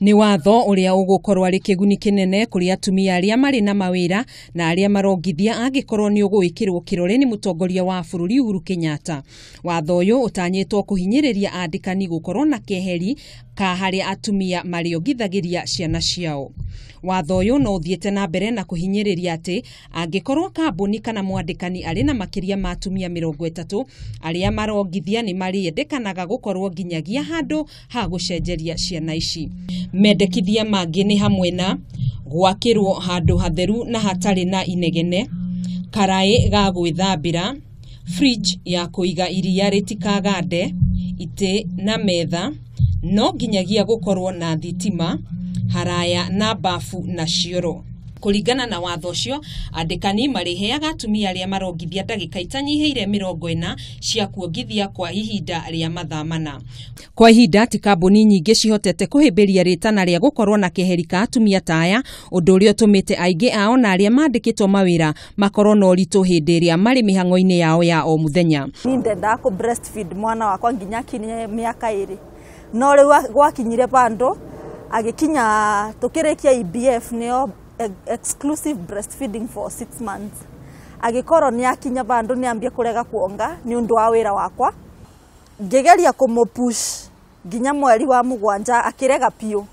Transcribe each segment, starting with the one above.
Nĩ watho ũrĩa ũgũkorwo arĩ kĩguni kĩnene kũrĩ atumia arĩa marĩ na mawĩra na arĩa marongithia angĩkorwo nĩ ũgwĩkĩrwo kĩrore nĩ mũtongoria wa bũrũri Uhuru Kenyatta. Watho ũyũ ũtanyĩtwo kũhinyĩrĩria andĩkani gũkorwo na keheri ka harĩa atumia marĩongithagĩria ciana ciao. Watho ũyũ no ũthiĩte na mbere na kũhinyĩrĩria atĩ angĩkorwo kambuni kana mwandĩkani arĩ na makĩria ma atumia 30 arĩa marongithia nĩ marĩendekanaga gũkorwo nginyagia handũ ha gũcenjeria ciana ici. Mendekithia mangĩ nĩ hamwe na gwakĩrwo handũ hatheru na hatarĩ na inegene, karaĩ ga gwĩthambĩra, fridge ya kũiga iria rĩtikagande, itĩ na metha, no nginyagia gũkorwo na thitima, haraya na bafu na cioro. Kũringana na watho ũcio, andĩkani marĩheaga atumia arĩa marongithia ndagĩka itanyihĩire 40 cia kuongithia kwa ihinda rĩa mathaa 4. Kwa ihinda ti kambuni nyingĩ cihotete kũhĩmbĩria rĩtana rĩa gũkorwo na keheri ka atumia ta aya, ũndũ ũrĩa ũtũmĩte aingĩ ao na arĩa mandĩkĩtwo mawĩra makorwo na ũritũ hĩndĩ ĩrĩa marĩ mĩhang'o-inĩ yao ya o mũthenya. Niĩ ndendaga kũ breastfeed mwana wakwa nginya akinye mĩaka 2, no rĩu gwakinyire bandũ agĩkinya tũkĩrĩkia EBF nĩyo exclusive breastfeeding for 6 months. Agĩkorwo nĩ akinya bandũ nĩ ambia kũrega kuonga nĩ ũndũ wa wĩra wakwa, ngĩgeria kũmũpush nginya mweri wa 7 akĩrega piũ,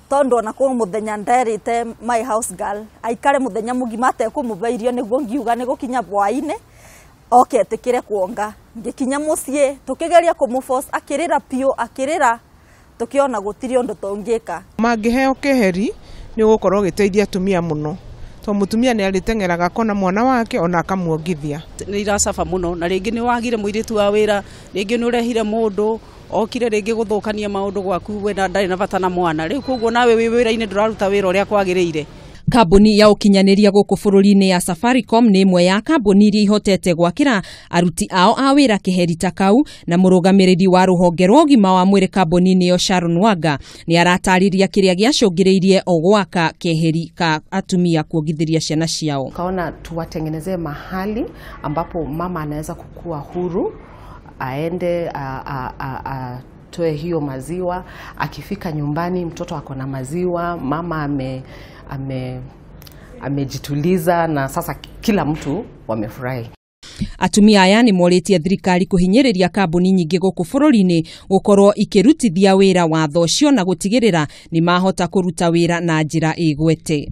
tondũ ona kũ mũthenya nderĩte my house girl aikare mũthenya mũgima atekũmũhe irio nĩguo ngiuga nĩ gũkinya hwaĩ-inĩ oke etĩkĩre kuonga. Ngĩkinya mũciĩ tũkĩgeria kũmũforce akĩrĩra piũ, akĩrĩra, tũkĩona gũtirĩ ũndũ tũngĩka. Mangĩheo keheri nĩ ũgũkorwo ũgĩteithia atumia mũno, tondũ mũtumia nĩ arĩteng'eraga akona mwana wake ona akamuongithia. Nĩ iracaba mũno, na rĩngĩ nĩ wagire mũirĩtu wa wĩra, rĩngĩ nĩ ũrehire mũndũ okire rĩngĩ gũthũkania maũndũ gwaku, we ndarĩ na bata na mwana, rĩu koguo nawe wĩ wĩra-inĩ ndũraruta wĩra ũrĩa kwagĩrĩire. Kambuni ya ũkinyanĩria gũkũ bũrũri-inĩ ya Safaricom nĩ ĩmwe ya kambuni iria ihotete gwakĩra aruti ao a wĩra keheri ta kau, na mũrũgamĩrĩri wa rũhonge rwa ũgima wa mwĩrĩ kambuni-inĩ ĩyo Sharon Wanga nĩ aratarĩria kĩrĩa gĩacũngĩrĩirie o gwaka keheri ka atumia kuongithĩria ciana ciao. Kaona tuwatengenezee mahali ambapo mama anaweza kukua huru, aende atoe hiyo maziwa, akifika nyumbani mtoto ako na maziwa, mama amejituliza na sasa kila mtu wamefurahi. Atumia aya nĩ morĩtie thirikari kũhinyĩrĩria kambuni nyingĩ gũkũ bũrũri-inĩ gũkorwo ikĩrutithia wĩra watho ũcio na gũtigĩrĩra nĩ mahota kũruta wĩra na njĩra ĩgwete.